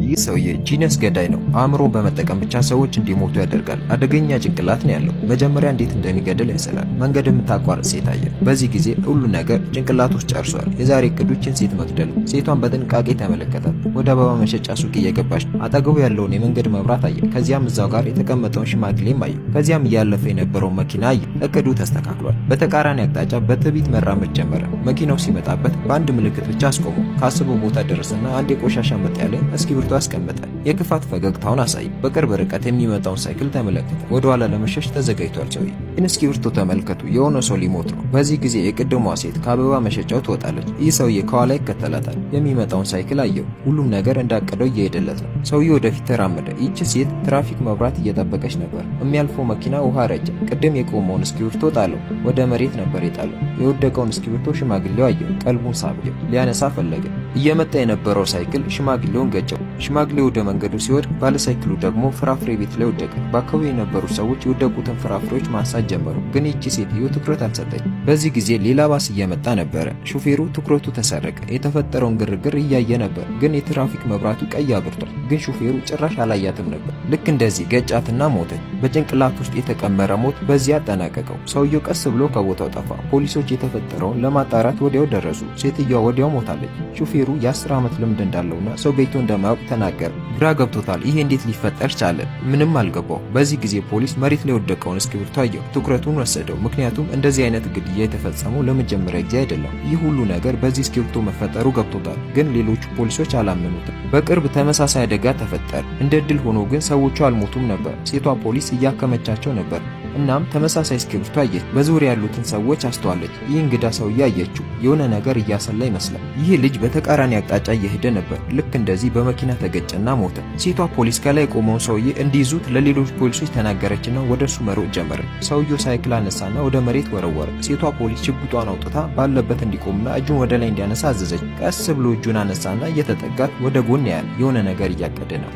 ይህ ሰውዬ genius ገዳይ ነው። አእምሮን በመጠቀም ብቻ ሰዎች እንዲሞቱ ያደርጋል። አደገኛ ጭንቅላት ነው ያለው። መጀመሪያ እንዴት እንደሚገድል ያሰላል። መንገድ የምታቋርጥ ሴት አየ። በዚህ ጊዜ ሁሉ ነገር ጭንቅላት ውስጥ ጨርሷል። የዛሬ እቅዱ ይህችን ሴት መግደል። ሴቷን በጥንቃቄ ተመለከታት። ወደ አበባ መሸጫ ሱቅ እየገባች አጠገቡ ያለውን የመንገድ መብራት አየ። ከዚያም እዛው ጋር የተቀመጠውን ሽማግሌም አየ። ከዚያም እያለፈ የነበረውን መኪና አየ። እቅዱ ተስተካክሏል። በተቃራኒ አቅጣጫ በትዕቢት መራመድ ጀመረ። መኪናው ሲመጣበት በአንድ ምልክት ብቻ አስቆመው። ካሰበው ቦታ ደረሰና አንድ የቆሻሻ መጣያ ላይ እስክሪብቶ አስቀመጠ። የክፋት ፈገግታውን አሳየ። በቅርብ ርቀት የሚመጣውን ሳይክል ተመለከተ። ወደ ኋላ ለመሸሽ ተዘጋጅቷል። ሰውዬ ግን እስክሪብቶ ተመልከቱ፣ የሆነ ሰው ሊሞት ነው። በዚህ ጊዜ የቅድሟ ሴት ከአበባ መሸጫው ትወጣለች። ይህ ሰውዬ ከኋላ ይከተላታል። የሚመጣውን ሳይክል አየው። ሁሉም ነገር እንዳቀደው እየሄደለት ነው። ሰውዬው ወደፊት ተራመደ። ይህች ሴት ትራፊክ መብራት እየጠበቀች ነበር። የሚያልፈው መኪና ውሃ ረጨ። ቅድም የቆመውን እስክሪብቶ ጣለው። ወደ መሬት ነበር የጣለው። የወደቀውን እስክሪብቶ ሽማግሌው አየው። ቀልቡን ሳበው። ሊያነሳ ፈለገ። እየመጣ የነበረው ሳይክል ሽማግሌውን ገጨው። ሽማግሌው ወደ መንገዱ ሲወድቅ ባለሳይክሉ ደግሞ ፍራፍሬ ቤት ላይ ወደቀ። በአካባቢው የነበሩ ሰዎች የወደቁትን ፍራፍሬዎች ማንሳት ጀመሩ። ግን ይቺ ሴትዮ ትኩረት አልሰጠች። በዚህ ጊዜ ሌላ ባስ እየመጣ ነበረ። ሹፌሩ ትኩረቱ ተሰረቀ። የተፈጠረውን ግርግር እያየ ነበር። ግን የትራፊክ መብራቱ ቀይ አብርቷል። ግን ሹፌሩ ጭራሽ አላያትም ነበር። ልክ እንደዚህ ገጫትና ሞተች። በጭንቅላት ውስጥ የተቀመረ ሞት በዚህ አጠናቀቀው። ሰውየው ቀስ ብሎ ከቦታው ጠፋ። ፖሊሶች የተፈጠረውን ለማጣራት ወዲያው ደረሱ። ሴትዮዋ ወዲያው ሞታለች። ሹፌሩ የ10 ዓመት ልምድ እንዳለውና ሰው ገጭቶ እንደማያውቅ ተናገረ። ግራ ገብቶታል። ይሄ እንዴት ሊፈጠር ቻለ? ምንም አልገባው። በዚህ ጊዜ ፖሊስ መሬት ላይ የወደቀውን እስክሪብቶ አየው። ትኩረቱን ወሰደው። ምክንያቱም እንደዚህ አይነት ግድያ የተፈጸመው ለመጀመሪያ ጊዜ አይደለም። ይህ ሁሉ ነገር በዚህ እስክሪብቶ መፈጠሩ ገብቶታል። ግን ሌሎቹ ፖሊሶች አላመኑትም። በቅርብ ተመሳሳይ አደጋ ተፈጠረ። እንደ እድል ሆኖ ግን ሰዎቹ አልሞቱም ነበር። ሴቷ ፖሊስ እያከመቻቸው ነበር። እናም ተመሳሳይ እስክሪብቶ አየች። በዙሪያ ያሉትን ሰዎች አስተዋለች። ይህ እንግዳ ሰውዬ አየችው። የሆነ ነገር እያሰላ ይመስላል። ይህ ልጅ በተቃራኒ አቅጣጫ እየሄደ ነበር። ልክ እንደዚህ በመኪና ተገጨና ሞተ። ሴቷ ፖሊስ ከላይ የቆመውን ሰውዬ እንዲይዙት ለሌሎች ፖሊሶች ተናገረችና ወደ እሱ መሮጥ ጀመረች። ሰውየው ሳይክል አነሳና ወደ መሬት ወረወረ። ሴቷ ፖሊስ ሽጉጧን አውጥታ ባለበት እንዲቆምና እጁን ወደ ላይ እንዲያነሳ አዘዘች። ቀስ ብሎ እጁን አነሳና እየተጠጋት ወደ ጎን ያያል። የሆነ ነገር እያቀደ ነው።